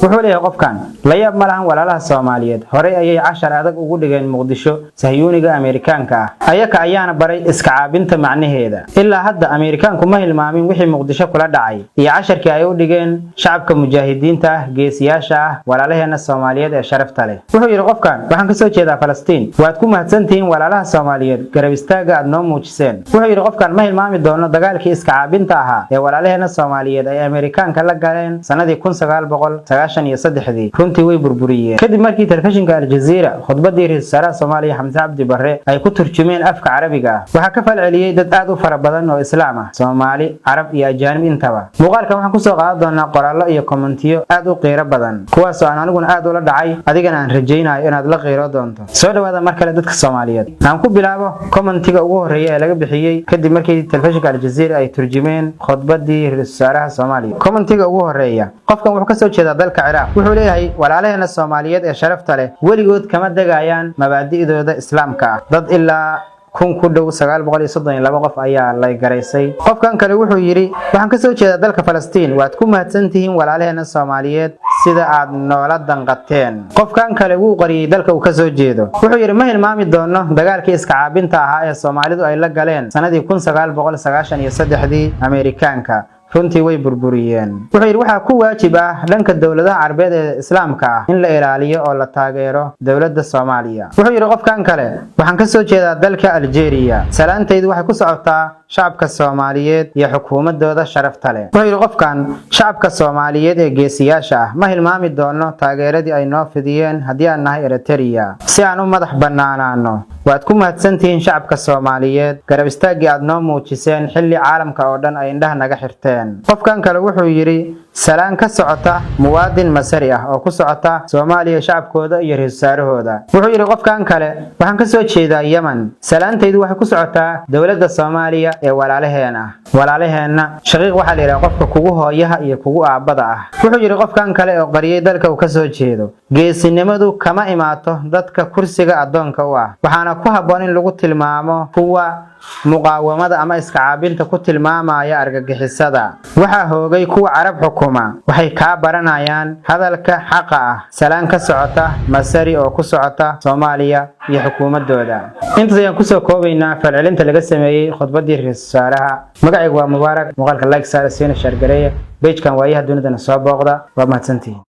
Wuxuu leeyahay qofkan: "La yaab ma lahan walaalaha Soomaaliyeed. Horey ayay cashar adag ugu dhigeen Muqdisho Sahyuuniga Ameerikaanka ah. Ayaka ayaana baray iska caabinta macnaheeda. Ilaa hadda Ameerikaanku ma hilmaamin wixii Muqdisho kula dhacay iyo casharkii ay u dhigeen shacabka mujaahidiinta ah, geesiyaasha ah, walaalaheena Soomaaliyeed ee sharafta leh." Wuxuu yidhi qofkan: "Waxaan kasoo jeedaa Falastiin. Waad ku mahadsantihiin, walaalaha Soomaaliyeed, garab istaagga aad noo muujiseen." Wuxuu yidhi qofkan: "Ma hilmaami doono dagaalkii iska caabinta ahaa ee walaalaheena Soomaaliyeed ay Ameerikaanka la galeen sanadii 1993-dii. Runtii way burburiyeen." Kadib markii telefishinka Aljaziira khudbadii ra-iisul wasaaraha Soomaaliya Xamse Cabdi Barre ay ku turjumeen afka Carabiga ah, waxaa ka falceliyey dad aad u fara badan oo Islaam ah, Soomaali, Carab iyo ajaanib intaba. Muuqaalkan waxaan kusoo qaadan doonaa qoraallo iyo commentiyo aad u qiiro badan, kuwaasoo aan aniguna aad ula dhacay, adigana aan rajaynayo inaad la qiiro doonto. Soo dhawaada mar kale, dadka Soomaaliyeed. Aan ku bilaabo commentiga ugu horeeya ee laga bixiyey kadib markii telefishinka Aljaziira ay turjumeen khudbadii ra-iisul wasaaraha Soomaaliya. Commentiga ugu horeeya, qofkan wuxuu kasoo jeedaa dalka Ciraaq. Wuxuu leeyahay: "Walaalaheena Soomaaliyeed ee sharafta leh weligood kama degayaan mabaadi'dooda Islaamka ah." Dad ilaa 1000 ku dhow, 932 qof ayaa lay garaysay. Qofkan kale wuxuu yidhi: "Waxaan kasoo jeedaa dalka Falastiin. Waad ku mahadsantihiin, walaalaheena Soomaaliyeed, sida aad noola danqateen." Qofkan kale wuu qariyey dalka uu kasoo jeedo. Wuxuu yidhi: "Ma hilmaami doono dagaalkii iska caabinta ahaa ee Soomaalidu ay la galeen sanadii 1993-dii Ameerikaanka. Runtii way burburiyeen." Wuxuu yidhi: "Waxaa ku waajib ah dhanka dowladaha Carbeed ee Islaamka ah in la ilaaliyo oo la taageero dowladda Soomaaliya." Wuxuu yidhi qofkan kale: "Waxaan kasoo jeedaa dalka Algeria. Salaantaydu waxay ku socotaa shacabka Soomaaliyeed iyo xukuumadooda sharafta leh." Wuxuu yidhi qofkan: "Shacabka Soomaaliyeed ee geesiyaasha ah ma hilmaami doono taageeradii ay noo fidiyeen haddii aan nahay Eritrea si aan u madax bannaanaano. Waad ku mahadsantihiin, shacabka Soomaaliyeed, garab istaaggii aad noo muujiseen xilli caalamka oo dhan ay indhaha naga xirteen." Qofkan kale wuxuu yidhi: "Salaan ka socota muwaadin Masari ah oo ku socota Soomaaliya, shacabkooda iyo ra-iisul wasaarahooda." Wuxuu yidhi qofkan kale: "Waxaan kasoo jeedaa Yemen. Salaantaydu waxay ku socotaa dowladda Soomaaliya ee walaalaheen ah." Walaalaheenna shaqiiq waxaa la yidhaha qofka kugu hooyaha iyo kugu aabbada ah. Wuxuu yidhi qofkan kale oo qariyey dalka uu kasoo jeedo: "Geesinimadu kama imaato dadka kursiga addoonka u ah, waxaana ku habboon in lagu tilmaamo kuwa muqaawamada ama iska caabinta ku tilmaamaya argagixisada. Waxaa hoogay kuwa Carab xukuma, waxay kaa baranayaan hadalka xaqa ah." Salaan ka socota Masari oo ku socota Soomaaliya iyo xukuumadooda. Intaas ayaan kusoo koobaynaa falcelinta laga sameeyey khudbadii ra-iisul wasaaraha. Magacaygu waa Mubaarak. Muuqaalka like saara, siina share gareeya. Page-kan Waayaha Dunidana soo booqda. Waa mahadsantihiin.